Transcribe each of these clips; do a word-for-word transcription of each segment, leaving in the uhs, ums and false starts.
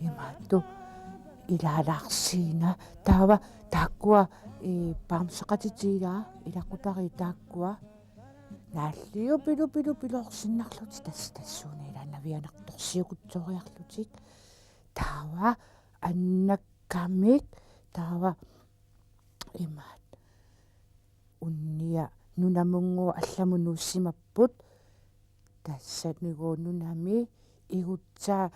Imaattoq ilaalaarsiina taava taakkua, ee, bamseqatitit ilaa ilaqutariit taakkua naalliupilupilupiloorsinnarlutik tas-, tassuuna ilaa navianartorsiukutsooriarlutik. Taava annakkamik taava imaat unnia nunamunngooq allamut nuussimapput. Tassanigooq nunami igutsaa,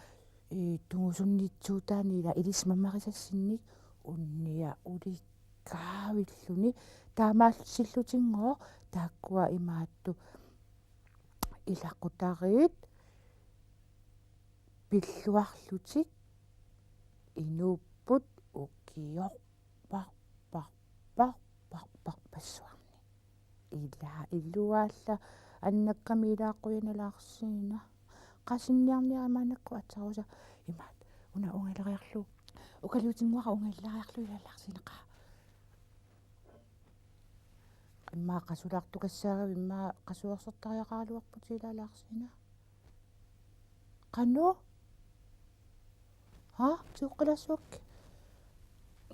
ee, tungusunnitsuutaani ilaa ilissi mamarisassinnik unnia ulikkaavilluni. Taamaallutillutinngooq taakkua imaattoq ilaqutariit pilluarlutik inuupput ukioq par, par, par, par, par, passuarni. Ilaa iluaalla annakkami ilaa qujanalaarsiina. Qasinniarniarama annakkut aatsarusa imaat una ungaleriarlugu. Ukaliutinguara ungaleriarlugu ilaalaarsiinaqaa. Immaqa qasulaartukassaagavit immaqa qasuersortariaqaraluarputit ilaalaarsiina. Qanoq? Ha? Tiuqqalaassuak.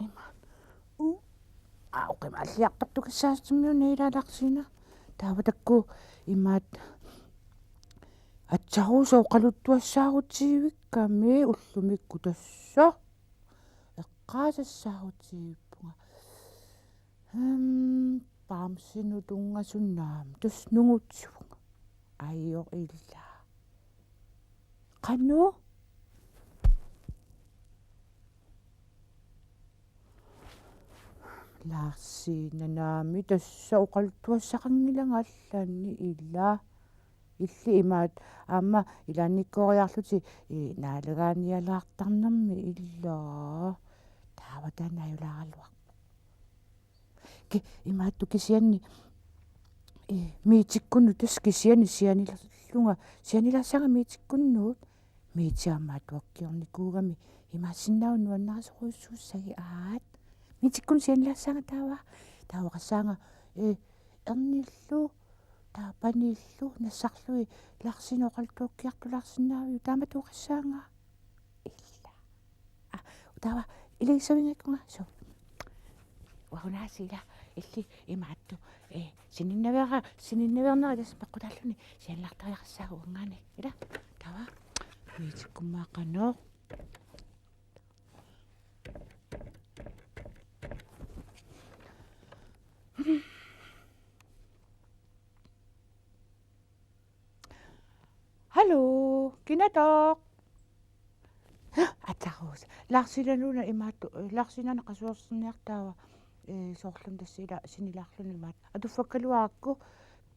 Imaat. U. Aa, uqima alliartortukassaasutsimmiuna ilaalaarsiina. Taava taakku imaat. Aatsarusa oqaluttuassaarutivikkami ullumikkut tassa. Eqqaasassaarutivipput. Hmm, bamsenut tunngasunik aamma tassa nungutsivunga. Ajoq ilaa. Qanoq? Laarsiinanaami tassa oqaluttuassaqanngilanga allanik ilaa. Illit imaat aamma ilaannikkooriarlutit, ee, naalagaanialaartarnermi ilaa. Taava taanna ajulaaraluarpoq. Ki-, imaattoq kisianni, ee, Miitikkunnut tassa kisianni sianilallunga, sianilaassaanga Miitikkunnut. Miiti aamma atuakkiornikuugami imaassinnaavoq nuannarisorujussuussagit aat. Miitikkunnut sianilaassaanga taava. Taava oqassaanga, ee, Ernillu, taava Panillu, nassarlugit Laarsiinap oqaluttuakkiartulaarsinnaaviuk, taamatut oqassaanga. Ila. Aa, taava ilagissavinngikkukku suu. Uagunaasiila illit imaattoq, ee, sininnaveera-, sininnaveernera tassa peqqutaalluni sianilaartariaqassaagut uanngaanniit. Ila. Taava. Miitikkummi qanoq. Hallo, kinatooq? Aatsarusa. Laarsiinanuna imaattoq, Laarsiinani qasuersinniartaava, ee, soorlumi tassa ila sinilaarluni imaattoq. Atuffakkaluarakku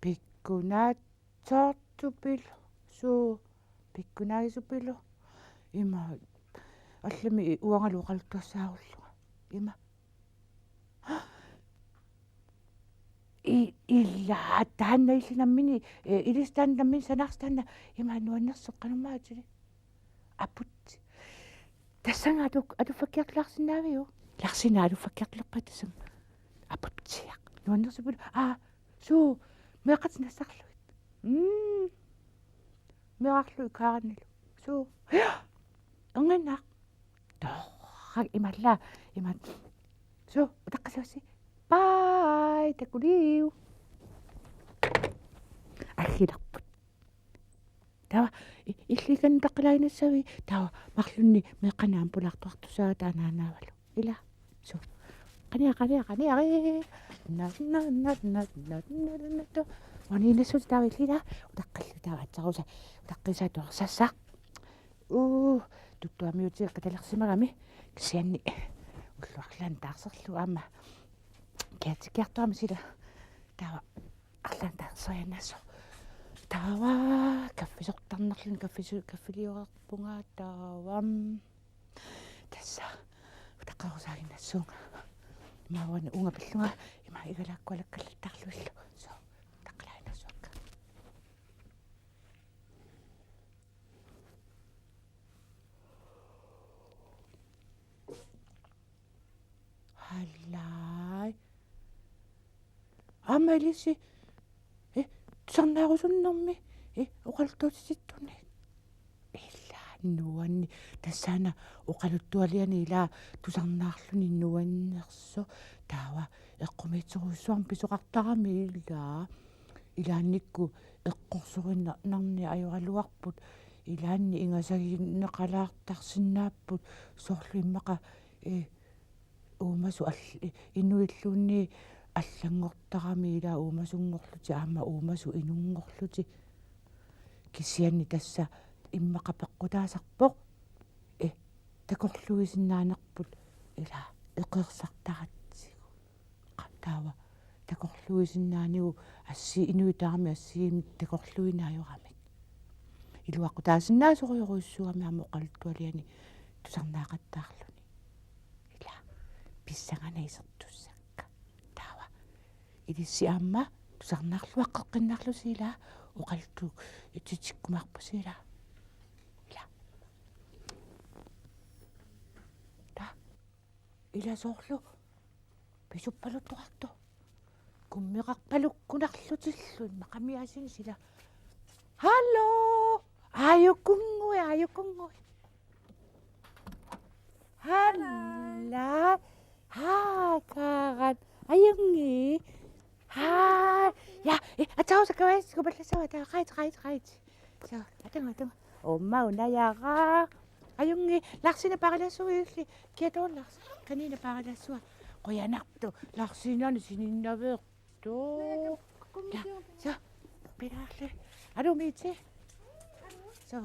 pikkunaatsoortupilu. Suu, pikkunaagissupilu. Ima, allami uangalu oqaluttuassaarullunga. Ima. I-, ila taanna illit nammineq, ee, ilissi taanna nammineq sanaarsi taanna ima nuannersoq qanormaatili. Aput. Tassannga atu-, atuffakkiartulaarsinnaaviuk? Laarsiinaq atuffakkiartulerpaa tassannga. Aputsiaq. Nuannersupilu. Aa, suu, meeqqatit nassarlugit. Mm. Meerarlugit Kaarannilu. Suu. Ernginnaq. Torrak imalla. Imat. Suu, utaqqisavassi. Bye, takuliuk. Aggilerput. Taava, i-, illit ikani utaqqilaaginnassavit, taava, marlunnik meeqqanik aamma pulaartuartussaagit anaanaavalu. Ila, suu. Qania, qania, qania, ee. Na, na, na, na, na, na, na, to. Uaniinnassuutit taava illit ila, utaqqillutit taava aatsarusa, utaqqissaaq atuarsassaq. Uu, tuttuamiutigeqqitalersimagami, kisianni ullut arlaanni taarserlugu aamma kiatikiartuama sila. Taava arlaanni taarseriannaassaaq. Taava kaffisortarnerluni kaffisu-, kaffiliorerpunga taava. Tassa utaqqerusaaginnassuunga. Maavani unga pillunga ima igalakkualakkallattarluillu. So, taqqalaanassuakka. Hallai. Aamma ilissi, eh, tusarnaarusunnermi, eh, oqaluttuutitittunik. Ilaa nuanni-, tassaana oqaluttualiani ilaa tusarnaarluni nuannersoq taava eqqumiitsorujussuarmik pisoqartarami ilaa. Ilaannikkut eqqorsorinarni ajoraluarput, ilaanni ingasagineqalaartarsinnaapput, soorlu immaqa, eh, uumasut all-, inuilluunniit allanngortarami ilaa uumasunngorlutik aamma uumasut inunngorlutik. Kisianni tassa immaqa peqqutaasarpoq, eh, takorluuisinnaanerput ilaa eqeersartaratsigu. Qa-, taava takorluuisinnaanigu assi-, inuit tamarmik assigiimmik takorluuinaajoramik. Iluaqutaasinnaasorujorujussuugami aamma oqaluttualiani tusarnaaqattaarluni. Ilaa, pissanganaq isertussakka. Taava ilissi aamma tusarnaarluaqqeqqinnarlusi ilaa, oqaluttuutitikkumaarpusi ilaa. Ilaa. Taa. Ilaa soorlu pisuppaluttoqartoq. Kummeqarpalukkunarlutillu immaqa miasin sila. Hallo! Aajukunnguit, aajukunnguit. Hallai. Haa, Kaaran. Ajunngii. Haa. Ja, eh, atsaasa kavais, kupallassava, taa, qait, qait, qait. So, atunga, atunga. Omma unajara. Ajunngii, Larsina paarilaassuugut illi. Kia too Lars? Kanina paarilaassuaq? Qujanartoq. Larsinani sininnaveertoq. Ja, so, pilaarli. Aluu, Miiti. So.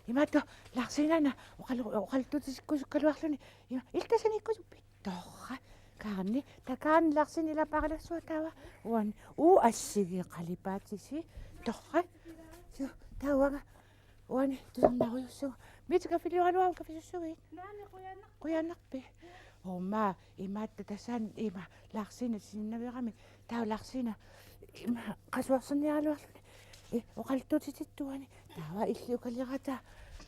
Imaattoq, Larsinana oqalu-, oqaluttuutikkusukkaluarluni. Ima, illit tassani ikkusuppit? Torrak. Kaarni, takanna Larsina ilaa paarilaassuaq taava. Uani. Uu, assigiit qalipaatisi. Torrak. So, taava uanga. Uani, tusarnaarujussuugut. Miiti, kaffilioralua, kaffisussugit? Naamik, qujanaq-. Qujanarpit? Omma, imaattoq tassani ima Larsina sininnaveeramik. Taava Larsina ima qasuersaarniaraluarluni. Eh, oqaluttuutitittuani. Taava illit ukaliarata.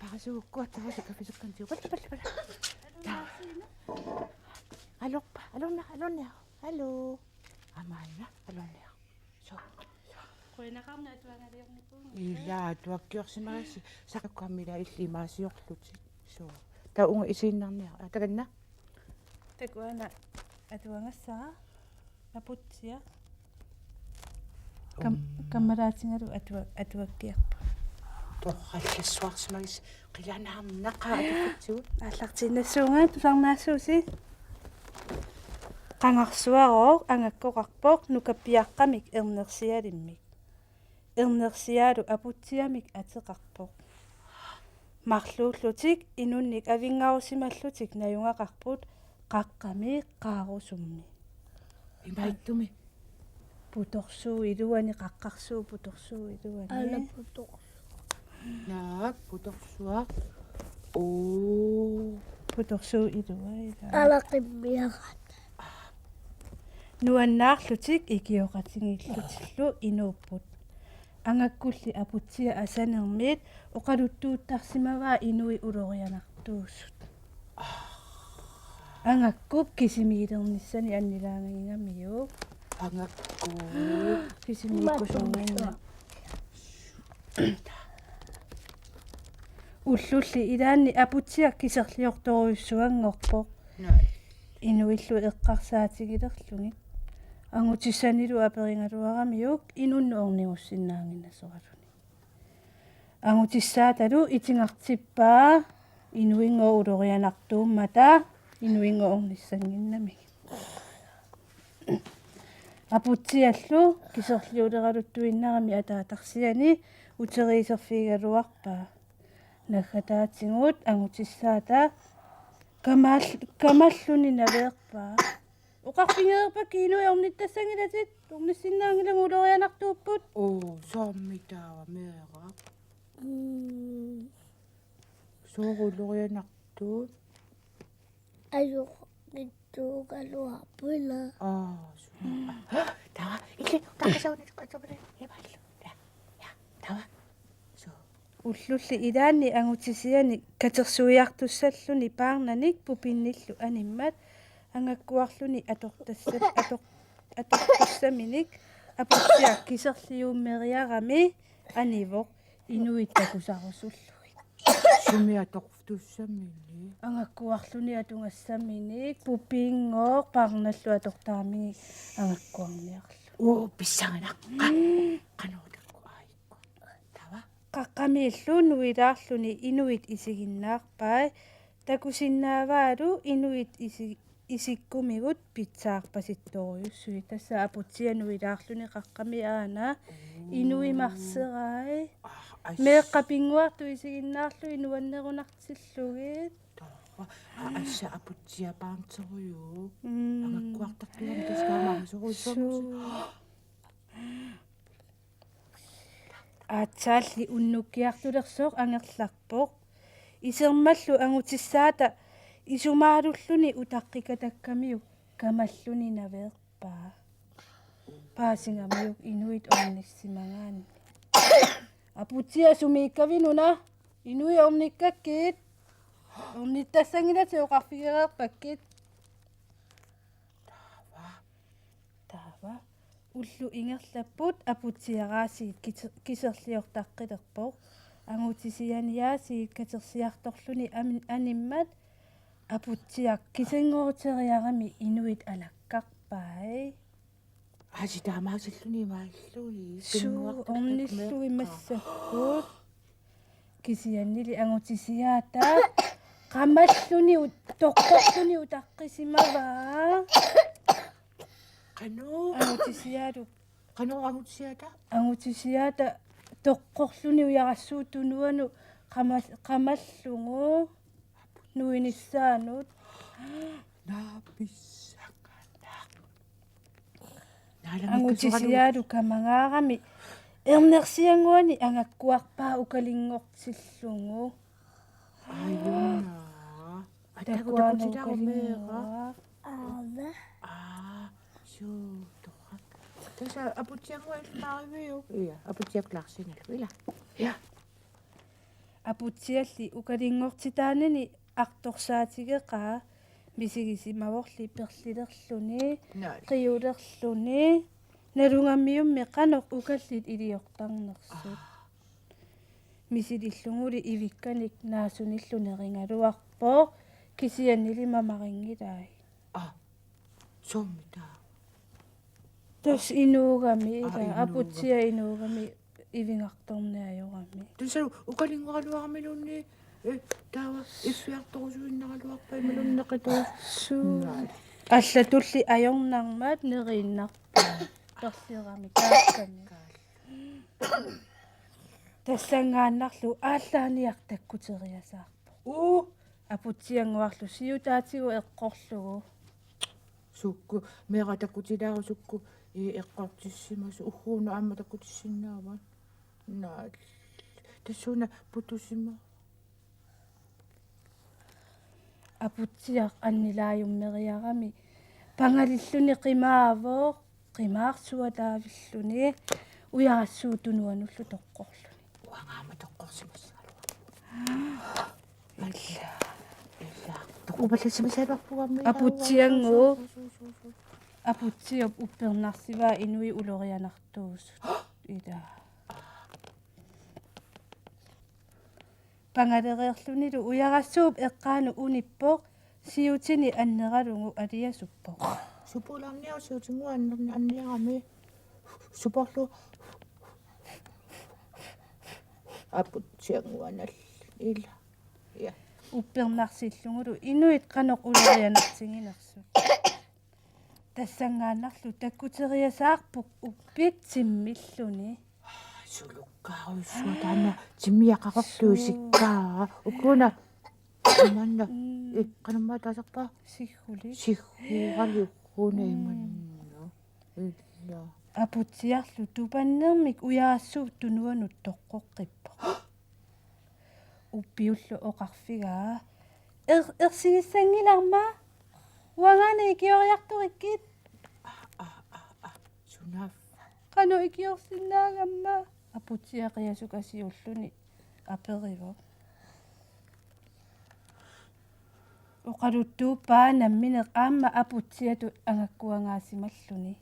Paarisuugukkit taava kaffisukkanni. Palla, palla, palla. Taava. Alorpa, alorna, alorna. Hallo. Amaana, alorna. So. Qujanaqaarna atuagaliornikuuvunga. Ilaa, atuakkiorsimagassi. Sakkuammi ilaa illit imaasiorlutit. So. Taava uunga isiinnarniaruk. Aa, takanna. Takuana atuagassara. Aputsiaq. Kam-, mm, kammalaatigalu atua-, atuakkiarput. Torrallassuarsimagassi, qilanaarnaqaaq atugatsigu. Aallartiinnassuunga, tusarnaassuusi. Qangarsuarooq angakkoqarpoq nukappiaqqamik ernersialimmik. Ernersialu aputsiamik ateqarpoq. Marluullutik inunnik avinngarusimallutik najugaqarput qaqqami qaarusummi. Imaattumi? Putorsuup iluani, qaqqarsuup putorsuup iluani. Ala putor-. Naak, putorsuaq. Oo. Putorsuup ilua ilaa. Ala qimmiarata. Nuannaarlutik ikioqatigiillutillu inuupput. Angakkulli aputsiaq asanermit oqaluttuuttarsimavaa inuit ulorianartuusut. Angakkup kisimiilernissani annilaangagigamiuk. Angakkuup. Kisimiikkusunnginnami. Ullulli ilaanni aputsiaq kiserliortorujussuanngorpoq. Naa. Inuillu eqqarsaatigilerlugit. Angutissanilu aperigaluaramiuk inunnut ornigussinnaannginnasoraluni. Angutissaatalu itigartippaa inuinngooq ulorianartuummata inuinngooq ornissannginnamigit. Aputsiallu kiserliuleraluttuinnarami ataatarsiani uteriiserfigigaluarpaa. Naggataatigut angutissaata kamaal-, kamalluni naveerpaa. Oqarfigereerpakka inuit ornittassanngilatit, ornissinnaanngilagut ulorianartuupput. Oo, soormi taava meeraq? Mm. Soorlu ulorianartuut. Ajoqittuugaluarput ila. Aa, suu. Taava, illit, takkasaunik, takkasaunik, imalu. Ja, ja, taava. Suu. Ullulli ilaanni angutisianik katersuiartussalluni paarnanik pupinnillu animmat angakkuarluni atortassap-, ator-, atortussaminik Aputsiaq kiserliummeriarami anivoq inuit takusarusullugit. Sumi atortussamini? Angakkuarluni atugassaminik, pupinngooq paarnallu atortaramigit angakkuarniarlugu. Uu, pissanganaq. Mm. Qanoq takuuk, aajuku. Taava? Qaqqamiillu nuilaarluni inuit isiginnaarpai, takusinnaavaalu inuit isi-, isikkumigut pitsaarpasittorujussuit. Tassa Aputsiaq nuilaarluni qaqqami aana inuit marserai. Aa, as- Meeqqat pinnguartut isiginnaarlugit nuannerunartillugit. Taava. Aa, assa Aputsiaq paarnterujuk. Mm. Angakkuartartuarami tassa taamaammat soruussuarmusi. Suu. Aatsaalli unnukkiartulersoq angerlarpoq. Isermallu angutissaata isumaalulluni utaqqikatakkamiuk kamalluni naveerpaa. Paasigamiuk inuit ornissimagaanni. Aputsiaq, sumiikkavinuna? Inuit ornikkakkit. Ornittassanngilatit, oqarfigereerpakkit. Taava. Taava. Ullut ingerlapput Aputsiaq aasiit kis-, kiserliortaqqilerpoq. Angutisiani aasiit katersiartorluni am-, animmat Aputsiaq kisinngooruteriarami inuit alakkarpai. Aasiit taamaasilluni imaallugit. Suu, pinnguartut ornillugit meeqqat massakkut. Kisiannili angutisiaata qamalluni ut-, toqqorluni utaqqisimavaa. Qanoq? Angutisiaalu. Qanoq angutisiaata? Angutisiaata toqqorluni ujarassuup tunuanut qamal-, qamallugu nuinissaanut. Naa, pissanganaq. Naalamikkasugaluit. Angutisiaalu kamangaarami ernersiannguani angakkuarpaa ukalinngortillugu. Ajunaa. Atagu takuana takutilaarumeera. Ukalinngua. Aava. Aa, suu, torrak. Tassa Aputsiannguaq illit paariviuk? Ia, Aputsiaq Larsenillu, ila. Ia. Aputsialli ukalinngortitaanini artorsaatigeqaa misigisimavorli perlilerluni, naal, qiulerluni, nalugamiummi qanoq ukallit iliortarnersut. Aa. Misililluguli ivikkanik naasunillu nerigaluarpoq, kisiannili mamarinngilaat. Aa. Soormi taava? Tassa inuugami, aa, ila, inuuga-, Aputsiaq inuugami ivigartorneq ajorami. Tassa ukalinngorluaramiluunniit, eh, taava iffiartorusuinnaraluarpaa imaluunniit neqitorus-. Suu. Naal. Allatulli ajornarmat neriinnarpaa. Perlerami taakkami. Tassanngaannarlu aallaaniaq takkuteriasaarpoq. Uu. Aputsiannguarlu siutaatigut eqqorlugu. Sukkut, meeraq takkutilaaruk sukkut, ii, eqqortissimasut, ugguuna aamma takkutissinnaavat. Naa, tassuuna putusimasoq. Aputsiaq annilaajummeriarami pangalilluni qimaavoq, qimaarsuataavilluni ujarassuup tunuanullu toqqorluni. Uanga aamma toqqorsimassagaluarpunga. Ila. Ila. Toqupallassimassagaluarpunga aamma. Aputsiannguup. Suu, suu, suu, suu. Aputsiap uppernarsivaa inuit ulorianartuusut. Ila. Pangalereerlunilu ujarassuup eqqaanut unippoq, siutini anneralugu aliasuppoq. Supuulaarniaruk siutinnguaq anner-, anniarami. Suporlu. Aputsiannguaq nalliin ila. Ia. Uppernarsillugulu inuit qanoq ulorianartiginersut. Tassanngaannarlu takkuteriasaarpoq uppit timmilluni. Sulukkaarujussuaq taanna timmiaq qaqortuusikkaa. Suu. Ukuna. Imanna. Mm. Eh, qanormaa taasarpaa? Siggulik. Sigguugalukkuna imanna. Ila. Aputsiarlu tupannermik ujarassuup tunuanut toqqoqqippoq. Uppiullu oqarfigaa: Er-, ersigissanngilarma. Uangaana ikioriartorikkit. Aa, aa, aa, aa. Sunaaffa? Qanoq ikiorsinnaagamma? Aputsiaq qiasukasiulluni aperivoq. Oqaluttuuppaa nammineq aamma Aputsiatut angakkuangaasimalluni.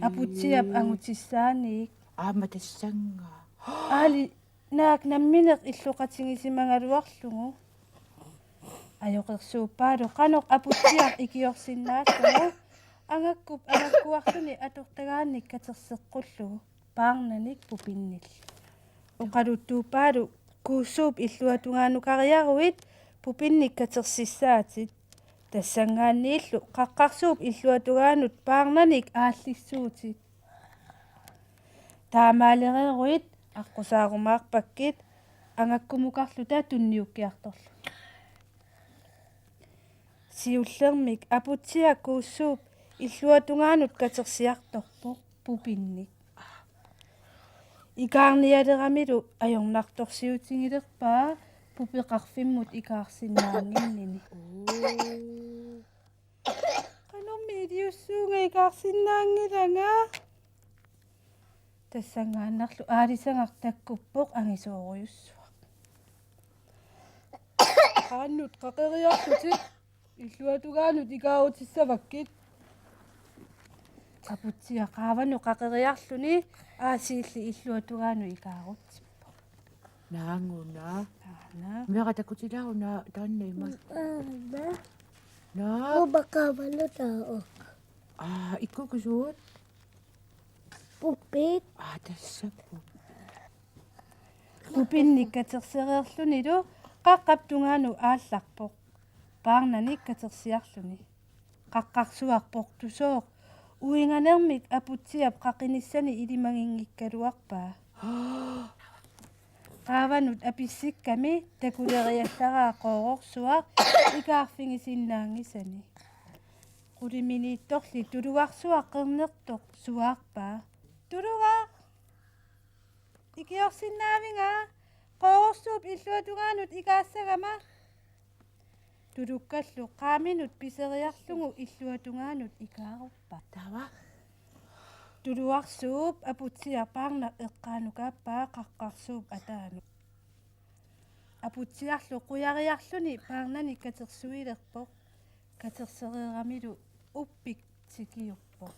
Aputsiap angutissaaniik. Aamma tassannga. Aali naak nammineq illoqatigisimagaluarlugu. Ajoqersuuppaalu qanoq Aputsiaq ikiorsinnaallugu. Angakkup angakkuarluni atortagaannik katerseqqullugu. Paarnanik pupinnillu. Oqaluttuuppaalu Kuussuup illuatungaanukareeruit pupinnik katersissaatit. Tassanngaanniillu Qaqqarsuup illuatugaanut paarnanik aallissuutit. Taamaalereeruit aqqusaarumaarpakkit angakkumukarluta tunniukkiartorluta. Siullermik Aputsiaq Kuussuup illuatugaanut katersiartorpoq pupinnik. Ikaarnialeramilu ajornartorsiutigilerpaa pupeqarfimmut ikaarsinnaannginnini. Qanormi iliussuunga ikaarsinnaanngilanga? Tassanngaannarlu aalisagaq takkuppoq angisoorujussuaq. Qaannut qaqeriarlutit illuatugaanut ikaarutissavakkit. Aputsiaq qaavanut qaqeriarluni aasiilli illuatugaanut ikaarutsippoq. Naanguna. Aana. Meera takutilaaruna taanna ima. Aana. Naa. Uba qaavanut taau. Aa, ikkukusuut? Pupit. Aa, tassappu. Pupinnik katersereerlunilu qaqqap tungaanut aallarpoq. Paarnanik katersiarluni. Qaqqarsuaq portusooq uinganermik Aputsiap qaqinissani ilimaginngikkaluarpaa. Qaavanut apissikkami takuleriallaraa qoororsuaq ikaarfigisinnaanngisani. Quliminiittorli tulugarsuaq qernertoq suaarpaa. Tulugaq! Ikiorsinnaavinga, qoororsuup illuatugaanut ikaassagama. Tulukkallu qaaminut piseriarlugu illuatugaanut ikaaruppa. Taava. Tulugarsuup Aputsiaq paarnaq eqqaanukaappaa Qaqqarsuup ataanut. Aputsiarlu qujariarluni paarnanik katersuilerpoq. Katersereeramilu uppik tikiuppoq.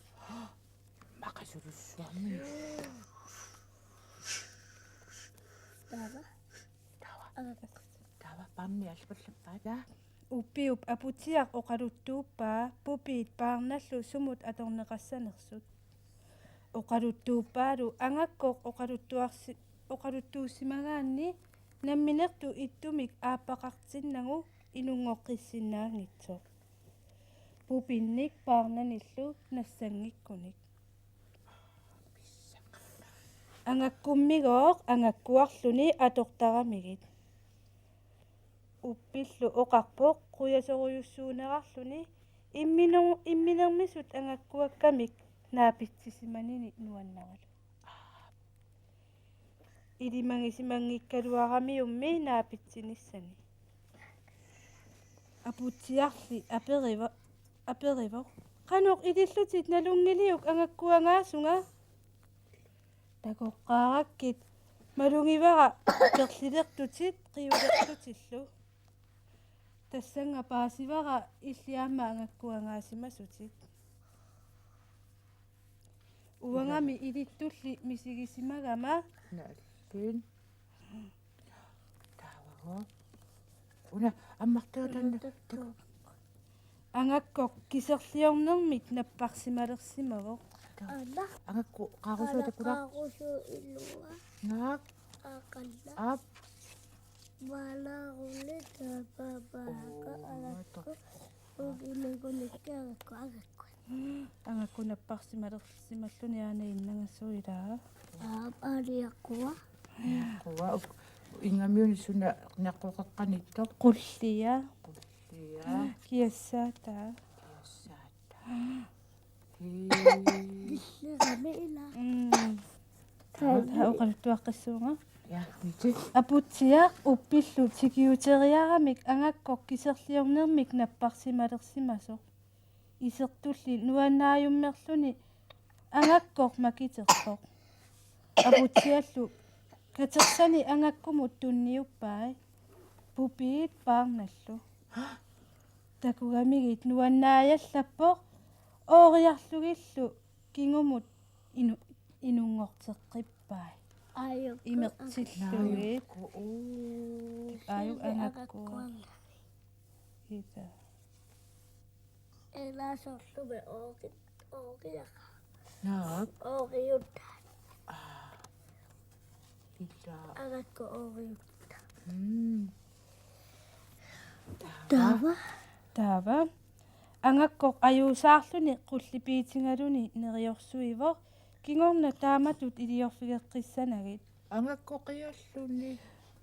Maqasulussuarmi. Taava. Taava. Taava paarnaq allappallappaa. Uppiup Aputsiaq oqaluttuuppaa pupiit paarnallu sumut atorneqassanersut. Oqaluttuuppaalu angakkoq oqaluttuarsi-, oqaluttuussimagaanni namminertut ittumik aappaqartinnagu inunngoqqissinnaanngitsoq. Pupinnik paarnanillu nassanngikkunik. Angakkummigooq angakkuarluni atortaramigit. Uppillu oqarpoq qujasorujussuunerarluni imminu-, imminermisut angakkuakkamik naapitsisimanini nuannaralu. Ilimagisimanngikkaluaramiummi naapitsinissani. Aputsiarli aperivo-, aperivoq: Qanoq ilillutit nalunngiliuk angakkuangaasunga? Takoqqaarakkit malugivara perlilertutit qiulertutillu. Tassannga paasivara illit aamma angakkuangaasimasutit. Uangami ilittulli misigisimagama. Naallin. Taavagu. Una ammartaa taanna. Angakkoq kiserliornermik napparsimalersimavoq. Taava. Aana. Angakku qaarusuup aana takula. Qaarusuup ilua. Naak. Aqalla. Aap. Maalaaruli tapapaaka. Oo, angakku. Uginegunikki angakku angakku. Angakku napparsimalersimalluni aana innangasoq ilaa. Aap, aaliaqqua. Aaliaqqua. Uk-, ingamiuni suna naqqoqeqqaniittoq? Qullia. Qullia. Kiassaataa. Kiassaataa. Hii. Killerami ila. Mm. Taava. Taa oqaluttuaqqissuunga. Ja, Miti. Aputsiaq uppillu tikiuteriaramik angakkoq kiserliornermik napparsimalersimasoq. Isertulli nuannaajummerluni angakkoq makiterpoq. Aputsiallu katersani angakkumut tunniuppai. Pupiit paarnallu. Takugamigit nuannaajallappoq ooriarlugillu kingumut inu-, inunngorteqqippai. Aajuku. Imertillugit. Aajuku, uu. Aajuku angakkuaq. Ila. Ilaasorlumi ooqi-, ooqiara. Naak. Ooqiutta. Aa. Ila. Angakku ooqiutta. Mm. Taava. Taava. Taava. Angakkoq ajuusaarluni qullipiitigaluni neriorsuivoq. Kingorna taamatut iliorfigeqqissanagit. Angakkoq qialluni.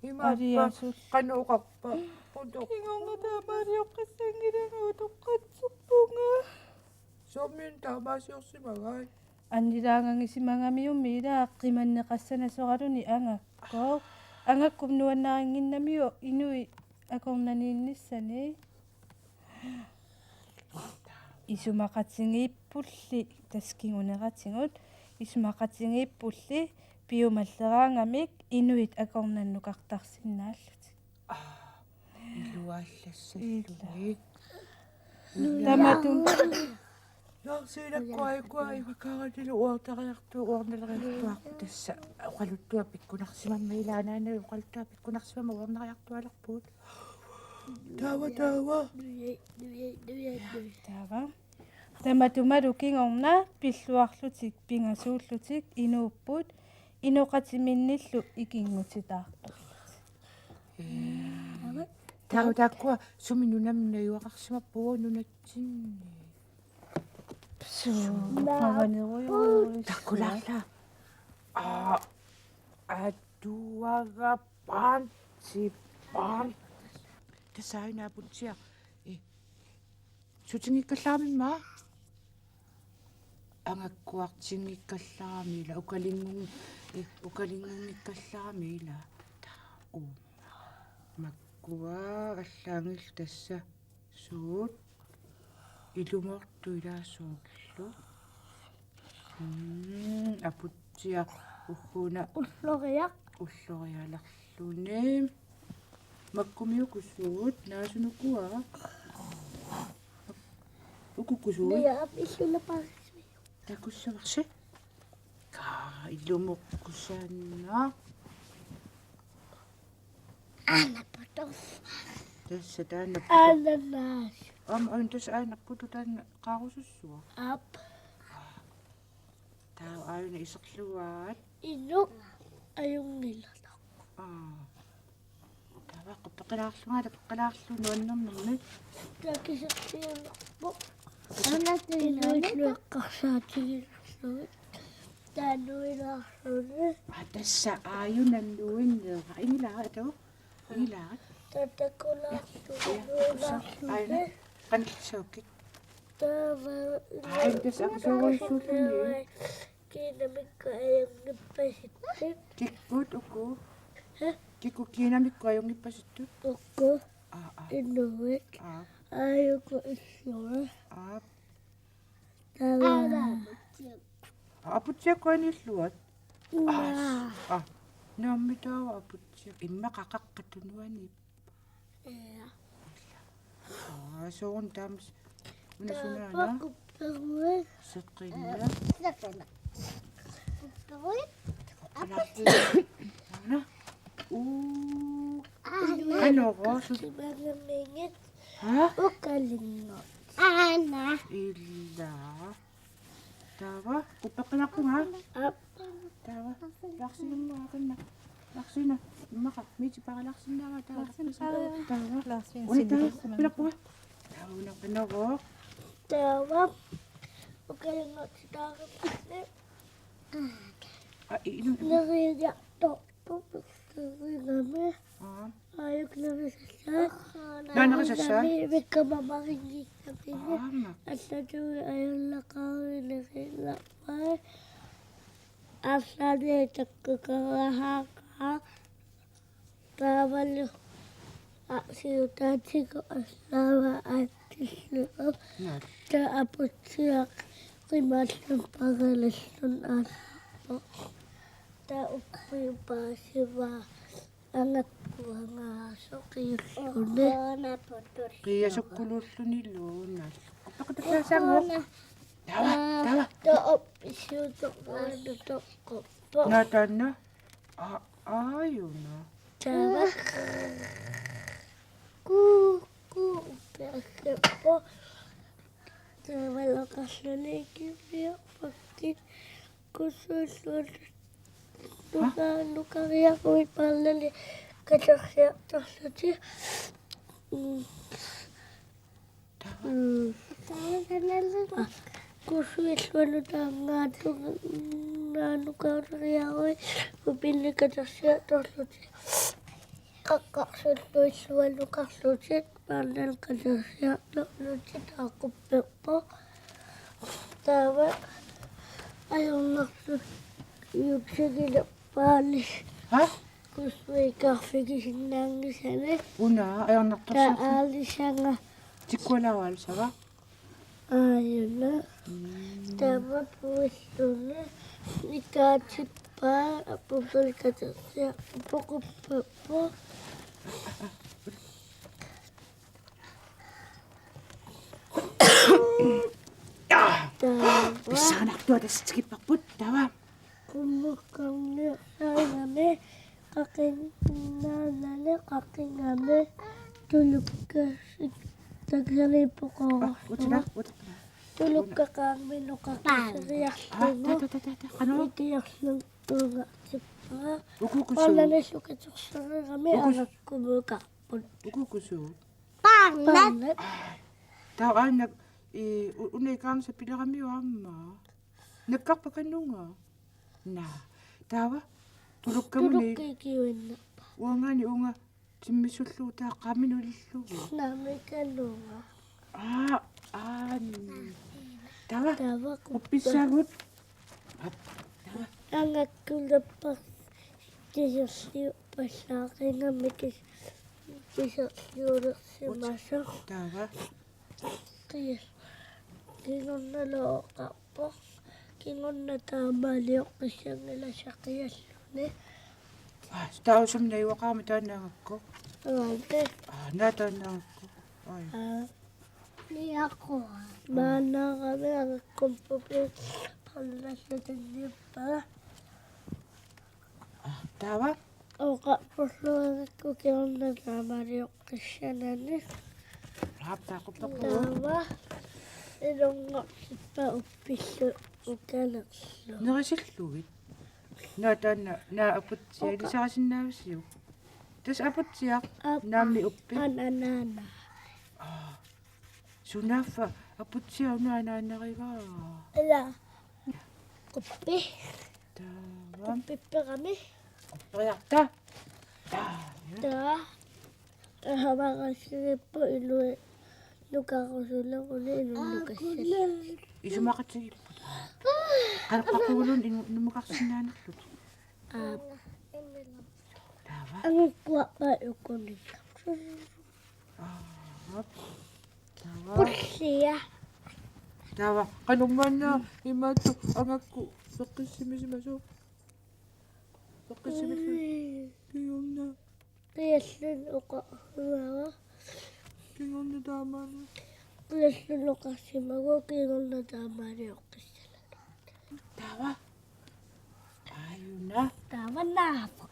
Imaappa? Aliasul. Qanoq oqarpa? Putu. Kingorna taama alioqqissanngilanga utoqqatserpunga. Soormi una taamaasiorsimagai? Annilaangagisimagamiummi ila qimanneqassanasoraluni angakkoq. Angakkup nuannarinnginnamiuk inuit akornanniinnissani. Isumaqatigiippulli, tassa kinguneratigut, isumaqatigiippulli piumalleraangamik inuit akornannukartarsinnaallutik. Aa, iluaallassalluni. Ila. Tamatuma. Laarsiilakku aajuku ivakkaaratilu uartariartu-, uarnaleriartuaarput tassa oqaluttuaq pikkunarsimammat, ila anaanat oqaluttuaq pikkunarsimammat uarnariartualerpugut. Taava, taava. Taava. Tamatumalu kingorna pilluarlutik pingasuullutik inuupput, inoqatiminnillu ikinngutitaartorlutik. Ee. Taava taakkua sumi nunami najugaqarsimappugut nunatsinni? Suu, qavanerujorujussua. Takkulaarlaa. Aa, atuagaq Pansi, Pan-. Tassa aajuna aputsiaq. Ee. Sutinngikkallarami immaqa? Angakkuartinngikkallarami ila, ukalingun-, ee, ukalingunngikkallarami ila. Taa, uu. Makkua allaanngillat tassa. Suut? Ilumortut ila soorlu. Mm, aputsiaq ugguuna. Ulloriaq. Ullorialerluni. Makkumiuku suut? Naasunukua? Ukuku suut? Niaap illulaparismi. Takussavarsi? Kaa, ilumorkusaannaq. Aana putu. Tassa taanna putu. Aana naas. Aamma, aana tassa aana putu taanna qaarusussuaq. Aap. Taava aajuna iserluaat. Inuk ajunngilaq. Aa. Taava quppeqilaarlunga, tapeqqilaarlugu nuannernermi. Takisertiunerpoq. Aana inuillu eqqarsaatigilerlugit. Tanuilaarluni. Aa, tassa aajuna nuinnera. Ingilaat, atu? Ingilaat. Tatakulaarluni. Aajuna. Qanillisaukkit. Taava. Aajuna tassa akisuuruissuulluni. Kiinamikkut ajunngippasattut. Kikkut uku? Hæ? Kikkut kiinamikkut ajunngippasattut? Uku. Aa, aa. Inuit. Aa. Aajuku illua. Aa. Taava. Aputsiakkut aana illuat? Naa. Aa. Naammi taava aputsiaq. Immaqa qaqattut nuanni. Ja. Aa, sooruna taama s-, una sunaana? Taava qupperuit. Seqinna. Seqinna. Qupperuit. Una. Uu. Aana. Anoro. Simanamigit. Haa? Ukalinngortit. Aana. Ila. Taava, quppeqqilaqquga? Aap. Taava, laarsinnaavat qanna. Laarsinnaa, immaqa, Miti paarilaarsinnaavaa, taava. Laarsinnaavat. Taava. Laarsinnaavat. Una taava, quppeqqilaqquga? Taava, una qanoq. Taava. Ukalinngortitaarami. Aa, i-, inu. Neriartorpoq. Neriartorami. Aa. Aajuku nerisassaat. Naanerisassaat. Nami mikkamamarinngikkamini. Aamma. Allatut ajullaqaruit neriartorpai. Arsani takkukarahaaqaaq taavalu arsutaatigut allaava aatsillugu. Naa. Taava aputsiaq qimaallun parilillun allaavoq. Taava uppiup paasivaa angakkuangaasoq qiulluni. Qiasukkuluullunilu. Naa. Quppequtaqqiasaanngooq. Taava, taava. Taava uppiusuutoqalutoqquppoq. Naa taanna. Aa, aajuna. Taava. Ku, ku, uppiassappoq. Taava oqarluni kiviaq fakki. Kusuulluunniit. Nuka, nukariaruit paarnani katersiartorlutik. Mm. Mm. Kusuilluanut taangaattugu nukariarui upinni katersiartorlutik. Qaqqarsulluilluanukarlutik paarnani katersiartorlutik taava qupperpoq. Taava ajornartut juutsigilerpaani. Ha? Kusuikarfigisinnaanngisani. Una ajornartorsiorlu. Taava aalisanga. Tikkualaaralsava? Aajuna. Mm. Taava puilluni. Nikaatippaa apuppalikatersia. Puquppappo. Taava. Pissanganartua tassa tikipparput. Taava. Qummukkarniarsaagami qaqinnaanani qaqingami tulukkasik taksaliippoqoorarsuaq. Utsila, utsila. Tulukkaqaarmi nuqaqiseriarlugu. Aa, ta, ta, ta, ta, ta. Qanoq? Ikiorlunga tippaa. Ukukusu. Paarnanillu katersereerami. Ukus-, angakkumukka. Ukukusu. Paarnat. Paarnat. Aa, taava aana, i, u-, una ikaarnissaq pileramiuk aamma. Nakkarpa kannunga? Naa. Taava? Tulukkamuni. Tulukka ikiuinnarpaa. Uangaani uunga timmissullugu taava qaaminik ulillugu. Naamik kannunga. Aa, aa, n-, taava? Taava quppa. Uppissaagut. Ap-, taava. Angakkulerpara kiserliuppallaaqigami kis-, kiserliulersimasoq. Taava? Qia-, kingornalu oqarpoq. Kingorna taamaalioqqissanngilaq saqialluni. Aa, taava sumi najugaqarami taanna angakku? Aamma. Aa, naa taanna angakku. Ai. Aa. Niaqua. Maannarami angakkumut pupi qallallutinniuppaa. Aa, taava? Oqarporluarikku kingorna taamaalioqqissanani. Aa, taava qupperpugut. Taava ilungersuppaa uppillu ukanerlu. Nerisillugit? Naa taanna, naa aputsiaq. Oka. Ilisarisinnaavisiuk? Tassa aputsiaq. Ap-, naammi uppi? Anaanaana. Aa. Sunaaffa aputsiaq una anaanarigaa? Ila. Quppi. Taava. Quppipperami. Qupperiarta. Taava. Taava. Ahavarasigippu ilui nukarusuleruni inunnukassallutik. Isumaqatigiipput. Qanoq qaqugukkuluunniit inu-, inunnukasinnaanerlutik. Aap. Taava. Angakkuarpaa ukuninnga. Aap. Taava. Qullia. Taava. Qanoq maanna imaattoq angakku peqqissimisimasoq? Peqqissimillu. Mm. Kingorna. Qialluni oqarsimavaa. Kingorna taamaali. Qialluni oqarsimavaa kingorna taamaalioqqissanani. Taava. Aajuna. Taava naavoq.